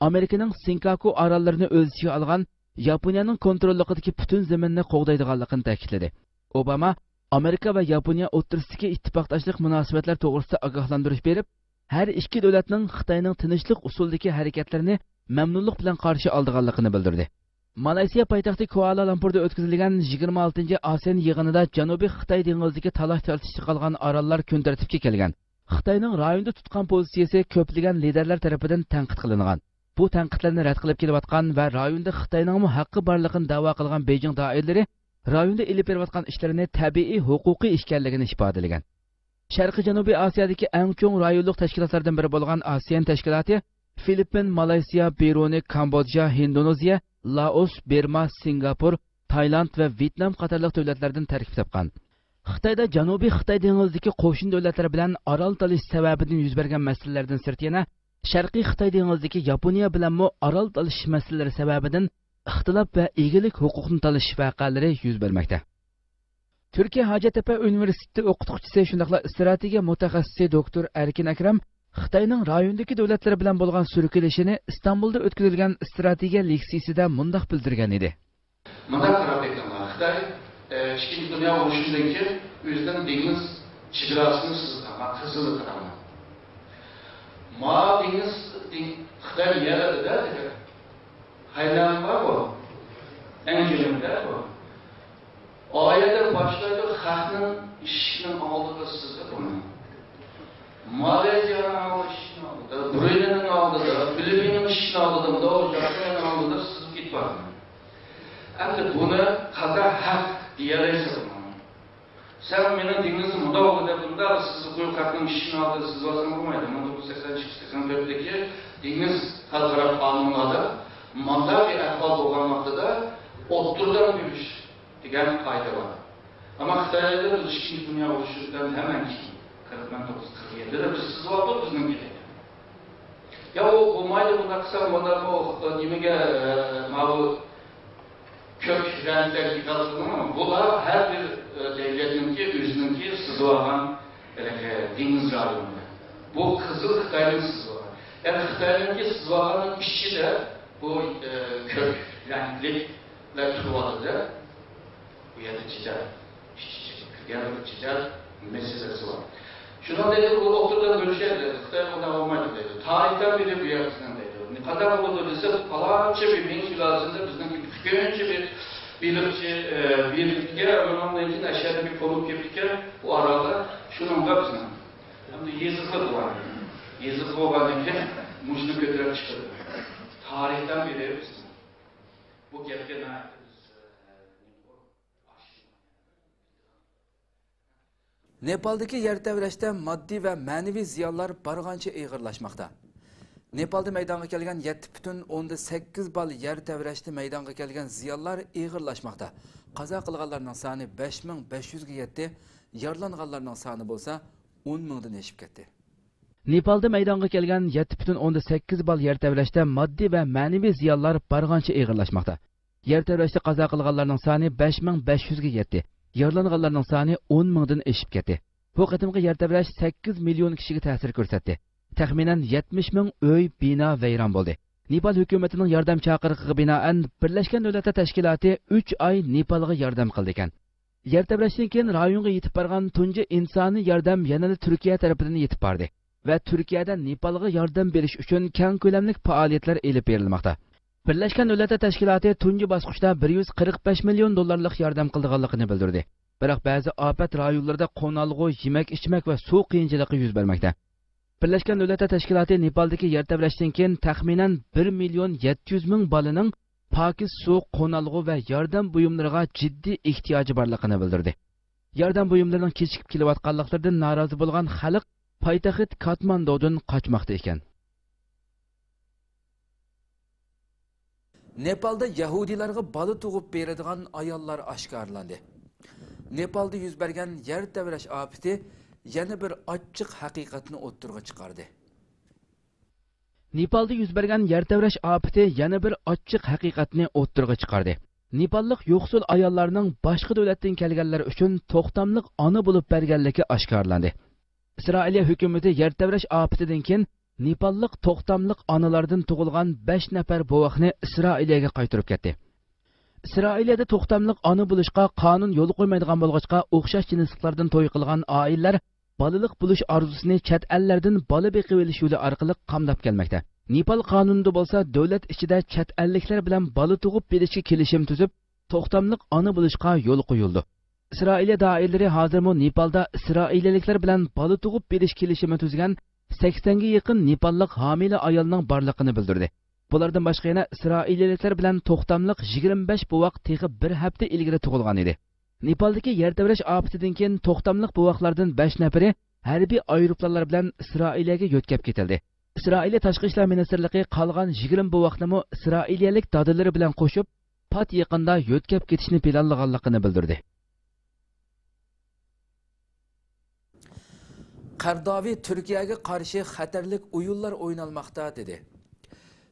ئامېرىكىنىڭ سىنكاكۇ ئاراللىرىنى ئۆز ئىچىگە ئالغان ياپونىيەنىڭ كونتروللۇقىدىكى پۈتۈن زېمىننى قوغدايدىغانلىقىنى تەكىتلىدى. ئوباما ئامېرىكا ۋە ياپونىيە ئوتتۇرىسىدىكى ئىتتىپاقداشلىق مۇناسىۋەتلەر توغرىسىدا ئاگاھلاندۇرۇش بېرىپ، ھەر ئىككى دۆلەتنىڭ خىتاينىڭ تىنچلىق ئۇسۇلىدىكى ھەرىكەتلىرىنى مەمنۇنلۇق بىلەن قارشى ئالىدىغانلىقىنى بىلدۈردى. مالايسىيا پايتەختى كۇئالالامپۇردا ئۆتكۈزۈلگەن يىگىرمە ئالتىنچى ئاسىيان يىغىنىدا جەنۇبىي خىتاي دېڭىزىدىكى تالاش-تارتىشتا قالغان ئاراللار كۈن تەرتىپكە كەلگەن. خىتاينىڭ رايوندا تۇتقان پوزىتسىيىسى كۆپلىگەن لىدەرلەر تەرىپىدىن تەنقىد قىلىنغان. بۇ تەنقىدلەرنى رەت قىلىپ كېلىۋاتقان ۋە رايوندا خىتاينىڭمۇ ھەققى بارلىقىنى دەۋا قىلغان بېيجىڭ دائىرىلىرى رايوندا ئېلىپ بېرىۋاتقان ئىشلىرىنى تەبىئىي ھوقۇقىي ئىكەنلىكىنى ئىپادىلىگەن. شەرقىي جەنۇبىي ئاسىيادىكى ئەڭ چوڭ رايونلۇق تەشكىلاتلاردىن بىرى بولغان ئاسىيان تەشكىلاتى فىلىپپىن، مالايسىيا، بىرۇنى، كامبودژا، ھىندونېزىيە، لائوس، بىرما، سىنگاپور، تايلاند ۋە ۋيېتنام قاتارلىق دۆلەتلەردىن تەركىب تاپقان. خىتايدا جەنۇبىي خىتاي دېڭىزىدىكى قوشنا دۆلەتلەر بىلەن ئارال تالىشىش سەۋەبىدىن يۈز بەرگەن مەسىلىلەردىن سىرت يەنە شەرقىي خىتاي دېڭىزىدىكى ياپونىيە بىلەنمۇ ئارال تالىشىش مەسىلىلىرى سەۋەبىدىن ئىختىلاپ ۋە ئىگىلىك ھوقۇقىنى تالىشىش ۋەقەلىرى يۈز بەرمەكتە. تۈركىيە ھاجەتتەپە ئۇنىۋېرسىتېتى ئوقۇتقۇچىسى، شۇنداقلا ئىستراتېگىيە مۇتەخەسسىسى دوكتور ئەركىن ئەكرەم خىتاينىڭ رايوندىكى دۆلەتلەر بىلەن بولغان سۈركىلىشىنى ئىستانبۇلدا ئۆتكۈزۈلگەن ئىستراتېگىيە لېكسىيىسىدا مۇنداق بىلدۈرگەن ئىدى. مۇنداق قاراپ بېقىڭلار، خىتاي، ئە، ئىككىنچى دۇنيا ئۇرۇشىدىن كېيىن ئۆزىنىڭ دېڭىز چېگراسىنى سىزغان، قىزىلنى قاراڭلار. ما دېڭىز، دېڭ-، خىتاي يەرلىرىدە دېگەن. ھاينان بار بۇ. ئەڭ جۆمۈردە بۇ. ئايەتتە باشلايدۇ، خەقنىڭ ئىشىكنىڭ ئالدىدا سىزىپ ئۇنى. مالايزىيانىڭ ئالدىدا، ئىشىكنىڭ ئالدىدا، برۇنېينىڭ ئالدىدا، فىلىپپىننىڭ ئىشىكنىڭ ئالدىدا، مۇنداق جاپانىيەنىڭ ئالدىدا سىزىپ كېتىۋاتىمەن. ئەمدى بۇنى قانداق ھەق دېيەلەيسىز بۇنىڭ؟ سەن مېنىڭ دېڭىزنى مۇنداق دەپ، مۇنداق سىزىپ قويۇپ، خەقنىڭ ئىشىكىنىڭ ئالدىدا سىزىۋالساڭ بولمايدۇ. مىڭ توققۇز يۈز سەكسەن ئىككى سەكسەن تۆتتىكى دېڭىز خەلقئارا قانۇنلاردا مانداق بىر ئەھۋال بولغان ۋاقتىدا ئوتتۇرىدىن يۈرۈش دېگەن قائىدە بار. ئەمما خىتايلاردا بىز ئىككىنچى دۇنيا ئۇرۇشىدىن ھەممە كېيىن، قىرىق، مىڭ توققۇز يۈز قىرىق يەتتىدە بىز سىزىۋالدۇق بىزنىڭكىنى. يا ئۇ بولمايدۇ، بۇنداق قىلساڭ بولىدۇ، نېمىگە، ئە، ماۋۇ كۆك رەڭلىك ئېتىراز قىلدىڭمۇ؟ بۇلار ھەر بىر، ئە، دۆلەتنىڭكى ئۆزىنىڭكى سىزىۋالغان ھېلىقى دېڭىز رايونى. بۇ قىزىل خىتاينىڭ سىزىۋالغان. يەنى خىتاينىڭكى سىزىۋالغاننىڭ ئىچىدە بۇ، ئە، كۆك رەڭلىكلەر تۇرۇۋاتىدۇ. بۇ يەردە جېدەل، ئىچ-ئىچىگە كىرگەن بىر جېدەل مەسىلىسى بار. شۇنىڭ دەيدۇ، بۇ ئوتتۇرىدا بۆلۈشەيلى دەيدۇ. خىتاي ئۇنداق بولمايدۇ دەيدۇ. تارىختىن بېرى بۇ يەر بىزنىڭ دەيدۇ. قانداق بولىدۇ دېسە، پالانچە بىر مىڭ يىل ئارىسىدا بىزنىڭكى كۆپىنچە بىر بېلىقچى، ئە، بېلىقكە، ئۇنىڭدىن كېيىن ئەشەدە بىر قونۇپ كېلىپتىكەن، بۇ ئارالدا. شۇنىڭغا بىزنىڭ. ئەمدى يېزىقلىق بولغان. يېزىقلىق بولغاندىن كېيىن مۇشۇنى كۆتۈرۈپ چىقىدۇ. تارىختىن بېرى بىزنىڭ. بۇ گەپكە ناھايىتى بىز، ئە، نېمە قىلىپ نېپالدىكى يەر تەۋرەشتە ماددىي ۋە مەنىۋى زىيانلار بارغانچە ئېغىرلاشماقتا. نېپالدا مەيدانغا كەلگەن يەتتە پۈتۈن ئوندىن سەككىز بال يەر تەۋرەشتە مەيدانغا كەلگەن زىيانلار ئېغىرلاشماقتا. قازا قىلغانلارنىڭ سانى بەش مىڭ بەش يۈزگە يەتتى، يارىلانغانلارنىڭ سانى بولسا ئون مىڭدىن ئېشىپ كەتتى. نېپالدا مەيدانغا كەلگەن يەتتە پۈتۈن ئوندىن سەككىز بال يەر تەۋرەشتە ماددىي ۋە مەنىۋى زىيانلار بارغانچە ئېغىرلاشماقتا. يەر تەۋرەشتە قازا قىلغانلارنىڭ سانى بەش مىڭ بەش يۈزگە يەتتى، يارىلانغانلارنىڭ سانى ئون مىڭدىن ئېشىپ كەتتى. بۇ قېتىمقى يەر تەۋرەش سەككىز مىليون كىشىگە تەسىر كۆرسەتتى. تەخمىنەن يەتمىش مىڭ ئۆي، بىنا ۋەيران بولدى. نېپال ھۆكۈمىتىنىڭ ياردەم چاقىرىقىغا بىنائەن، بىرلەشكەن دۆلەتلەر تەشكىلاتى ئۈچ ئاي نېپالغا ياردەم قىلىدىكەن. يەر تەۋرەشتىن كېيىن رايونغا يېتىپ بارغان تۇنجى ئىنسانىي ياردەم يەنىلا تۈركىيە تەرىپىدىن يېتىپ باردى ۋە تۈركىيەدە نېپالغا ياردەم بېرىش ئۈچۈن كەڭ كۆلەملىك پائالىيەتلەر ئېلىپ بېرىلماقتا. بىرلەشكەن دۆلەتلەر تەشكىلاتى تۇنجى باسقۇچتا بىر يۈز قىرىق بەش مىليون دوللارلىق ياردەم قىلىدىغانلىقىنى بىلدۈردى. بىراق بەزى ئاپەت رايونلىرىدا قونالغۇ، يېمەك-ئىچمەك ۋە سۇ قىيىنچىلىقى يۈز بەرمەكتە. بىرلەشكەن دۆلەتلەر تەشكىلاتى نېپالدىكى يەر تەۋرەشتىن كېيىن تەخمىنەن بىر مىليون يەتتە يۈز مىڭ بالىنىڭ پاكىز سۇ، قونالغۇ ۋە ياردەم بۇيۇملىرىغا جىددىي ئېھتىياجى بارلىقىنى بىلدۈردى. ياردەم بۇيۇملىرىنىڭ كېچىكىپ كېلىۋاتقانلىقلىرىدىن نارازى بولغان خەلق پايتەخت كاتماندۇدىن قاچماقتا ئىكەن. نېپالدا يەھۇدىيلارغا بالا تۇغۇپ بېرىدىغان ئاياللار ئاشكارىلاندى. نېپالدا يۈز بەرگەن يەر تەۋرەش ئاپىتى يەنە بىر ئاچچىق ھەقىقەتنى ئوتتۇرىغا چىقاردى. نېپالدا يۈز بەرگەن يەر تەۋرەش ئاپىتى يەنە بىر ئاچچىق ھەقىقەتنى ئوتتۇرىغا چىقاردى. نېپاللىق يوقسۇل ئاياللارنىڭ باشقا دۆلەتتىن كەلگەنلەر ئۈچۈن توختاملىق ئانا بولۇپ بەرگەنلىكى ئاشكارىلاندى. ئىسرائىلىيە ھۆكۈمىتى يەر تەۋرەش ئاپىتىدىن كېيىن نېپاللىق توختاملىق ئانىلاردىن تۇغۇلغان بەش نەپەر بوۋاقنى ئىسرائىلىيەگە قايتۇرۇپ كەتتى. ئىسرائىلىيەدە توختاملىق ئانا بولۇشقا قانۇن يول قويمايدىغان بولغاچقا، ئوخشاش جىنسلىقلاردىن توي قىلغان ئائىلىلەر بالىلىق بولۇش ئارزۇسىنى چەت ئەللەردىن بالا بېقىۋېلىش يولى ئارقىلىق قامداپ كەلمەكتە. نېپال قانۇنىدا بولسا دۆلەت ئىچىدە چەت ئەللىكلەر بىلەن بالا تۇغۇپ بېرىشكە كېلىشىم تۈزۈپ، توختاملىق ئانا بولۇشقا يول قويۇلىدۇ. ئىسرائىلىيە دائىرىلىرى ھازىرمۇ نېپالدا ئىسرائىلىيەلىكلەر بىلەن بالا تۇغۇپ بېرىش كېلىشىمى تۈزگەن سەكسەنگە يېقىن نېپاللىق ھامىلە ئايالنىڭ بارلىقىنى بىلدۈردى. بۇلاردىن باشقا يەنە ئىسرائىلىيەلىكلەر بىلەن توختاملىق يىگىرمە بەش بوۋاق تېخى بىر ھەپتە ئىلگىرى تۇغۇلغان ئىدى. نېپالدىكى يەر تەۋرەش ئاپىتىدىن كېيىن توختاملىق بوۋاقلاردىن بەش نەپىرى ھەربىي ئايروپىلانلار بىلەن ئىسرائىلىيەگە يۆتكەپ كېتىلدى. ئىسرائىلىيە تاشقى ئىشلار مىنىستىرلىقى قالغان يىگىرمە بوۋاقنىمۇ ئىسرائىلىيەلىك دادىلىرى بىلەن قوشۇپ، پات يېقىندا يۆتكەپ كېتىشنى پىلانلىغانلىقىنى بىلدۈردى. قەرداۋى تۈركىيەگە قارشى خەتەرلىك ئويۇنلار ئوينالماقتا، دېدى.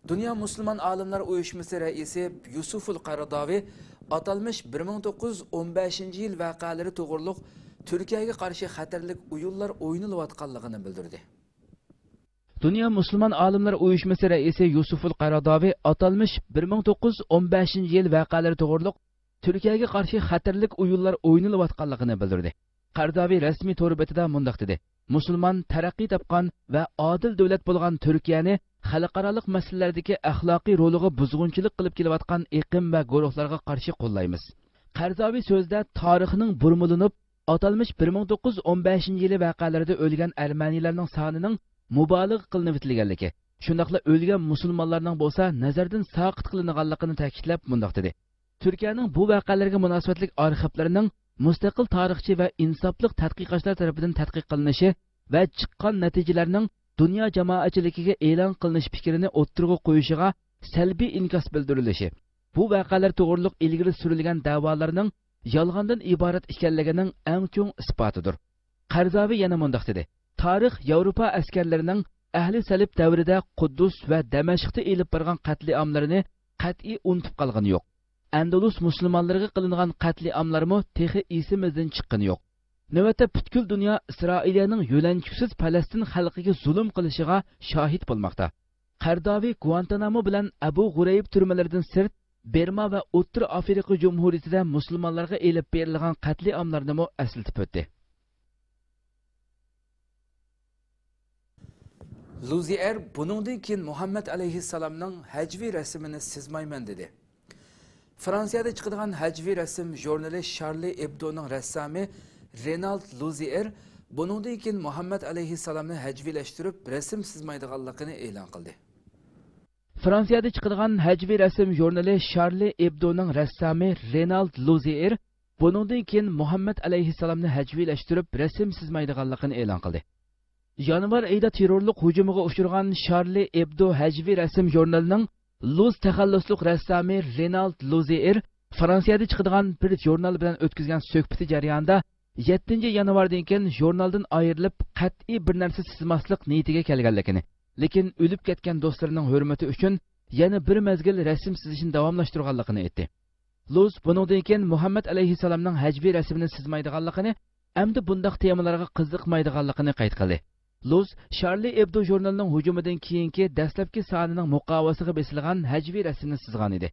دۇنيا مۇسۇلمان ئالىملار ئۇيۇشمىسى رەئىسى يۇسۇفۇل قەرداۋى ئاتالمىش بىر مىڭ توققۇز يۈز ئون بەشىنچى يىل ۋەقەلىرى توغرۇلۇق تۈركىيەگە قارشى خەتەرلىك ئويۇنلار ئوينىلىۋاتقانلىقىنى بىلدۈردى. دۇنيا مۇسۇلمان ئالىملار ئۇيۇشمىسى رەئىسى يۇسۇفۇل قەرداۋى ئاتالمىش بىر مىڭ توققۇز يۈز ئون بەشىنچى يىل ۋەقەلىرى توغرۇلۇق تۈركىيەگە قارشى خەتەرلىك ئويۇنلار ئوينىلىۋاتقانلىقىنى بىلدۈردى. قەرداۋى رەسمىي تور بېتىدە مۇنداق دېدى: مۇسۇلمان تەرەققىي تاپقان ۋە ئادىل دۆلەت بولغان تۈركىيەنى خەلقئارالىق مەسىلىلەردىكى ئەخلاقىي رولىغا بۇزغۇنچىلىق قىلىپ كېلىۋاتقان ئېقىم ۋە گۇرۇھلارغا قارشى قوللايمىز. قەرداۋى سۆزىدە تارىخنىڭ بۇرمىلىنىپ، ئاتالمىش بىر مىڭ توققۇز يۈز ئون بەشىنچى يىلى ۋەقەلىرىدە ئۆلگەن ئەرمەنىيلەرنىڭ سانىنىڭ مۇبالىغە قىلىنىۋېتىلگەنلىكى، شۇنداقلا ئۆلگەن مۇسۇلمانلارنىڭ بولسا نەزەردىن ساقىت قىلىنغانلىقىنى تەكىتلەپ مۇنداق دېدى: تۈركىيەنىڭ بۇ ۋەقەلەرگە مۇناسىۋەتلىك ئارخىپلىرىنىڭ مۇستەقىل تارىخچى ۋە ئىنساپلىق تەتقىقاتچىلار تەرىپىدىن تەتقىق قىلىنىشى ۋە چىققان نەتىجىلەرنىڭ دۇنيا جامائەتچىلىكىگە ئېلان قىلىنىش پىكرىنى ئوتتۇرىغا قويۇشىغا سەلبىي ئىنكاس بىلدۈرۈلۈشى، بۇ ۋەقەلەر توغرۇلۇق ئىلگىرى سۈرۈلگەن دەۋالارنىڭ يالغاندىن ئىبارەت ئىكەنلىكىنىڭ ئەڭ چوڭ ئىسپاتىدۇر. قەرزاۋى يەنە مۇنداق دېدى: تارىخ ياۋروپا ئەسكەرلىرىنىڭ ئەھلى سەلىب دەۋرىدە قۇددۇس ۋە دەمەشقتا ئېلىپ بارغان قەتلىئاملىرىنى قەتئىي ئۇنتۇپ قالغىنى يوق. ئەندەلۇس مۇسۇلمانلىرىغا قىلىنغان قەتلىئاملارمۇ تېخى ئېسىمىزدىن چىققىنى يوق. نۆۋەتتە پۈتكۈل دۇنيا ئىسرائىلىيەنىڭ يۆلەنچۈكسىز پەلەستىن خەلقىگە زۇلۇم قىلىشىغا شاھىت بولماقتا. قەرداۋى گۇئانتانامو بىلەن ئەبۇ غۇرەيب تۈرمىلىرىدىن سىرت، بىرما ۋە ئوتتۇرا ئافرىقا جۇمھۇرىيىتىدە مۇسۇلمانلارغا ئېلىپ بېرىلغان قەتلىئاملارنىمۇ ئەسلىتىپ ئۆتتى. لۇزىئېر بۇنىڭدىن كېيىن مۇھەممەد ئەلەيھىسسالامنىڭ ھەجۋىي رەسىمىنى سىزمايمەن، دېدى. فرانسىيەدە چىقىدىغان ھەجۋىي رەسىم ژۇرنىلى شارلى ئېبدونىڭ رەسسامى رېنالد لۇزىئېر بۇنىڭدىن كېيىن مۇھەممەد ئەلەيھىسسالامنى ھەجۋىيلەشتۈرۈپ رەسىم سىزمايدىغانلىقىنى ئېلان قىلدى. فرانسىيەدە چىقىدىغان ھەجۋىي رەسىم ژۇرنىلى شارلى ئېبدونىڭ رەسسامى رېنالد لۇزىئېر بۇنىڭدىن كېيىن مۇھەممەد ئەلەيھىسسالامنى ھەجۋىيلەشتۈرۈپ رەسىم سىزمايدىغانلىقىنى ئېلان قىلدى. يانۋار ئېيىدا تېررورلۇق ھۇجۇمىغا ئۇچرىغان شارلى ئېبدو ھەجۋىي رەسىم ژۇرنىلىنىڭ لۇز تەخەللۇسلۇق رەسسامى رېنالد لۇزىئېر فرانسىيەدە چىقىدىغان بىر ژۇرنال بىلەن ئۆتكۈزگەن سۆھبىتى جەريانىدا يەتتىنچى يانۋاردىن كېيىن ژۇرنالدىن ئايرىلىپ، قەتئىي بىر نەرسە سىزماسلىق نىيىتىگە كەلگەنلىكىنى، لېكىن ئۆلۈپ كەتكەن دوستلىرىنىڭ ھۆرمىتى ئۈچۈن يەنە بىر مەزگىل رەسىم سىزىشنى داۋاملاشتۇرغانلىقىنى ئېيتتى. لۇز بۇنىڭدىن كېيىن مۇھەممەد ئەلەيھىسسالامنىڭ ھەجۋىي رەسىمىنى سىزمايدىغانلىقىنى، ئەمدى بۇنداق تېمىلارغا قىزىقمايدىغانلىقىنى قەيت قىلدى. لۇز شارلى ئېبدو ژۇرنىلىنىڭ ھۇجۇمىدىن كېيىنكى دەسلەپكى سانىنىڭ مۇقاۋىسىغا بېسىلغان ھەجۋىي رەسىمنى سىزغانىدى.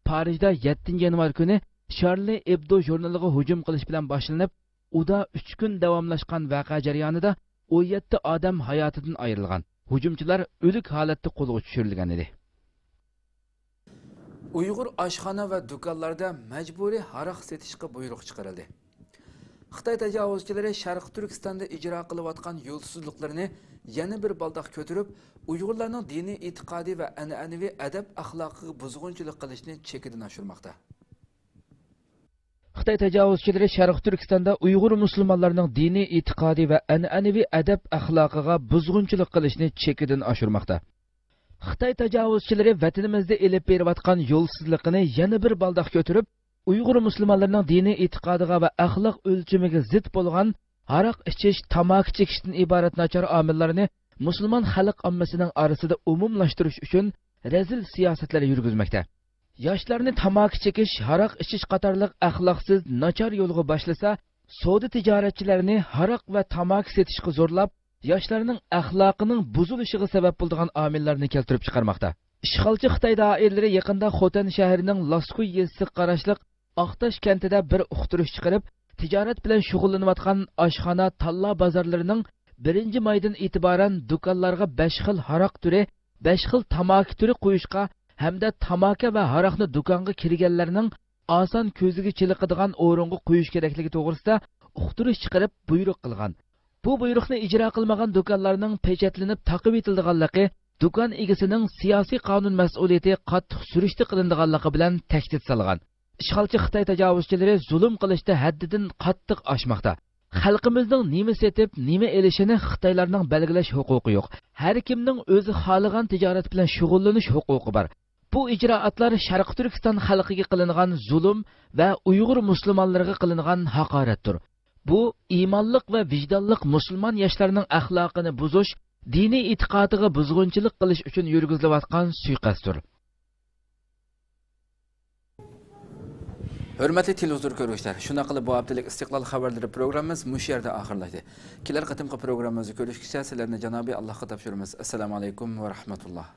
پارىژدا يەتتىنچى يانۋار كۈنى شارلى ئېبدو ژۇرنىلىغا ھۇجۇم قىلىش بىلەن باشلىنىپ، ئۇدا ئۈچ كۈن داۋاملاشقان ۋەقە جەريانىدا ئون يەتتە ئادەم ھاياتىدىن ئايرىلغان. ھۇجۇمچىلار ئۆلۈك ھالەتتە قولغا چۈشۈرۈلگەنىدى. ئۇيغۇر ئاشخانا ۋە دۇكانلاردا مەجبۇرىي ھاراق سېتىشقا بۇيرۇق چىقىرىلدى. خىتاي تاجاۋۇزچىلىرى شەرقىي تۈركىستاندا ئىجرا قىلىۋاتقان يولسىزلىقلىرىنى يەنە بىر بالداق كۆتۈرۈپ، ئۇيغۇرلارنىڭ دىنىي ئېتىقادى ۋە ئەنئەنىۋى ئەدەپ-ئەخلاقىغا بۇزغۇنچىلىق قىلىشنى چېكىدىن ئاشۇرماقتا. خىتاي تاجاۋۇزچىلىرى شەرقىي تۈركىستاندا ئۇيغۇر مۇسۇلمانلارنىڭ دىنىي ئېتىقادى ۋە ئەنئەنىۋى ئەدەپ-ئەخلاقىغا بۇزغۇنچىلىق قىلىشنى چېكىدىن ئاشۇرماقتا. خىتاي تاجاۋۇزچىلىرى ۋەتىنىمىزدە ئېلىپ بېرىۋاتقان يولسىزلىقىنى يەنە بىر بالداق كۆتۈرۈپ، ئۇيغۇر مۇسۇلمانلىرىنىڭ دىنىي ئېتىقادىغا ۋە ئەخلاق ئۆلچىمىگە زىت بولغان ھاراق ئىچىش، تاماكا چېكىشتىن ئىبارەت ناچار ئامىللارنى مۇسۇلمان خەلق ئاممىسىنىڭ ئارىسىدا ئومۇملاشتۇرۇش ئۈچۈن رەزىل سىياسەتلەر يۈرگۈزمەكتە. ياشلارنى تاماكا چېكىش، ھاراق ئىچىش قاتارلىق ئەخلاقسىز، ناچار يولغا باشلىسا، سودا تىجارەتچىلەرنى ھاراق ۋە تاماكا سېتىشقا زورلاپ، ياشلارنىڭ ئەخلاقىنىڭ بۇزۇلۇشىغا سەۋەب بولىدىغان ئامىللارنى كەلتۈرۈپ چىقارماقتا. ئىشغالچى خىتاي دائىرىلىرى يېقىندا خوتەن شەھىرىنىڭ لاسكوي يېزىسىغا قاراشلىق ئاقتاش كەنتىدە بىر ئۇقتۇرۇش چىقىرىپ، تىجارەت بىلەن شۇغۇللىنىۋاتقان ئاشخانا، تاللا بازارلىرىنىڭ بىرىنچى مايدىن ئېتىبارەن دۇكانلارغا بەش خىل ھاراق تۈرى، بەش خىل تاماكا تۈرى قويۇشقا ھەمدە تاماكا ۋە ھاراقنى دۇكانغا كىرگەنلەرنىڭ ئاسان كۆزىگە چېلىقىدىغان ئورۇنغا قويۇش كېرەكلىكى توغرىسىدا ئۇقتۇرۇش چىقىرىپ بۇيرۇق قىلغان. بۇ بۇيرۇقنى ئىجرا قىلمىغان دۇكانلارنىڭ پېچەتلىنىپ تاقىۋېتىلىدىغانلىقى، دۇكان ئىگىسىنىڭ سىياسىي قانۇن مەسئۇلىيىتى قاتتىق سۈرۈشتە قىلىنىدىغانلىقى بىلەن تەھدىت سالغان. ئىشغالچى خىتاي تاجاۋۇزچىلىرى زۇلۇم قىلىشتا ھەددىدىن قاتتىق ئاشماقتا. خەلقىمىزنىڭ نېمە سېتىپ، نېمە ئېلىشىنى خىتايلارنىڭ بەلگىلەش ھوقۇقى يوق. ھەر كىمنىڭ ئۆزى خالىغان تىجارەت بىلەن شۇغۇللىنىش ھوقۇقى بار. بۇ ئىجرائاتلار شەرقىي تۈركىستان خەلقىگە قىلىنغان زۇلۇم ۋە ئۇيغۇر مۇسۇلمانلىرىغا قىلىنغان ھاقارەتتۇر. بۇ ئىمانلىق ۋە ۋىجدانلىق مۇسۇلمان ياشلارنىڭ ئەخلاقىنى بۇزۇش، دىنىي ئېتىقادىغا بۇزغۇنچىلىق قىلىش ئۈچۈن يۈرگۈزۈلۈۋاتقان سۇيىقەستتۇر. ھۆرمەتلىك تېلېۋىزور كۆرگۈچىلەر، شۇنداق قىلىپ بۇ ھەپتىلىك ئىستىقلال خەۋەرلىرى پروگراممىمىز مۇشۇ يەردە ئاخىرلاشتى. كېلەر قېتىمقى پروگراممىمىزدا كۆرۈشكىچە سىلەرنى جانابىي ئاللاھقا تاپشۇرىمىز. ئەسسالامۇ ئەلەيكۇم ۋە رەھمەتۇللاھ.